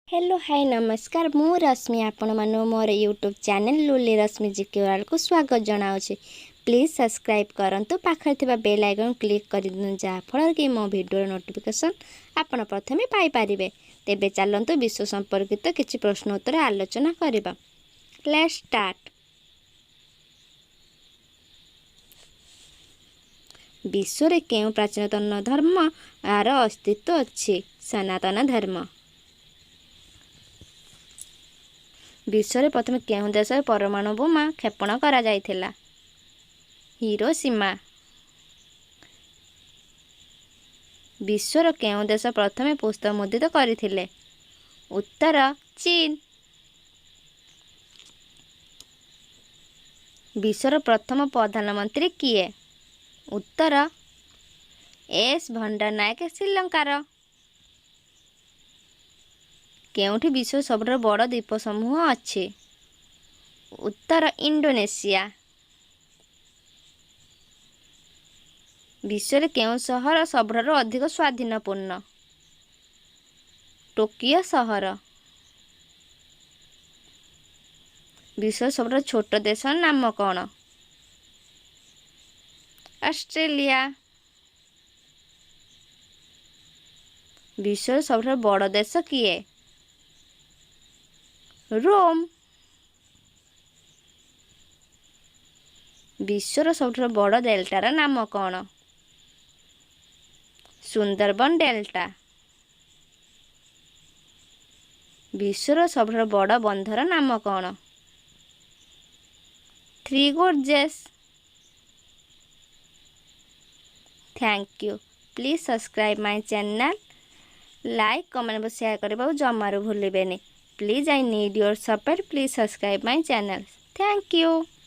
Hello, high, ନମସ୍କାର। ମୁଁ ରଶ୍ମି, ଆପଣମାନଙ୍କୁ ମୋର ୟୁଟ୍ୟୁବ୍ ଚ୍ୟାନେଲ୍ ଲୁଲି ରଶ୍ମି ଜିକେ ୱାର୍ଲଡ଼କୁ ସ୍ୱାଗତ ଜଣାଉଛି। ପ୍ଲିଜ୍ ସବସ୍କ୍ରାଇବ୍ କରନ୍ତୁ, ପାଖରେ ଥିବା ବେଲ୍ ଆଇକନ୍ କ୍ଲିକ୍ କରିଦିଅନ୍ତୁ, ଯାହାଫଳରେ କି ମୋ ଭିଡ଼ିଓର ନୋଟିଫିକେସନ୍ ଆପଣ ପ୍ରଥମେ ପାଇପାରିବେ। ତେବେ ଚାଲନ୍ତୁ, ବିଶ୍ୱ ସମ୍ପର୍କିତ କିଛି ପ୍ରଶ୍ନ ଉତ୍ତର ଆଲୋଚନା କରିବା। Let's start. ବିଶ୍ୱରେ କେଉଁ ପ୍ରାଚୀନତମ ଧର୍ମର ଅସ୍ତିତ୍ୱ ଅଛି? ସନାତନ ଧର୍ମ। ବିଶ୍ୱରେ ପ୍ରଥମେ କେଉଁ ଦେଶରେ ପରମାଣୁ ବୋମା କ୍ଷେପଣ କରାଯାଇଥିଲା? ହିରୋସୀମା। ବିଶ୍ୱର କେଉଁ ଦେଶ ପ୍ରଥମେ ପୁସ୍ତକ ମୁଦ୍ରିତ କରିଥିଲେ? ଉତ୍ତର ଚୀନ। ବିଶ୍ୱର ପ୍ରଥମ ପ୍ରଧାନମନ୍ତ୍ରୀ କିଏ? ଉତ୍ତର ଏସ୍ ଭଣ୍ଡାରନାୟକ, ଶ୍ରୀଲଙ୍କାର। କେଉଁଠି ବିଶ୍ୱର ସବୁଠାରୁ ବଡ଼ ଦ୍ୱୀପ ସମୂହ ଅଛି? ଉତ୍ତର ଇଣ୍ଡୋନେସିଆ। ବିଶ୍ୱରେ କେଉଁ ସହର ସବୁଠାରୁ ଅଧିକ ସ୍ୱାଧୀନପୂର୍ଣ୍ଣ? ଟୋକିଓ ସହର। ବିଶ୍ୱର ସବୁଠାରୁ ଛୋଟ ଦେଶର ନାମ କ'ଣ? ଅଷ୍ଟ୍ରେଲିଆ। ବିଶ୍ୱର ସବୁଠାରୁ ବଡ଼ ଦେଶ କିଏ? ରୋମ୍। ବିଶ୍ୱର ସବୁଠାରୁ ବଡ଼ ଡେଲ୍ଟାର ନାମ କ'ଣ? ସୁନ୍ଦରବନ ଡେଲ୍ଟା। ବିଶ୍ୱର ସବୁଠାରୁ ବଡ଼ ବନ୍ଧର ନାମ କ'ଣ? Three Gorges. Thank you. Please subscribe my channel. Like, comment, share କରିବାକୁ ଜମାରୁ ଭୁଲିବେନି। Please, I need your support. Please subscribe my channel. Thank you.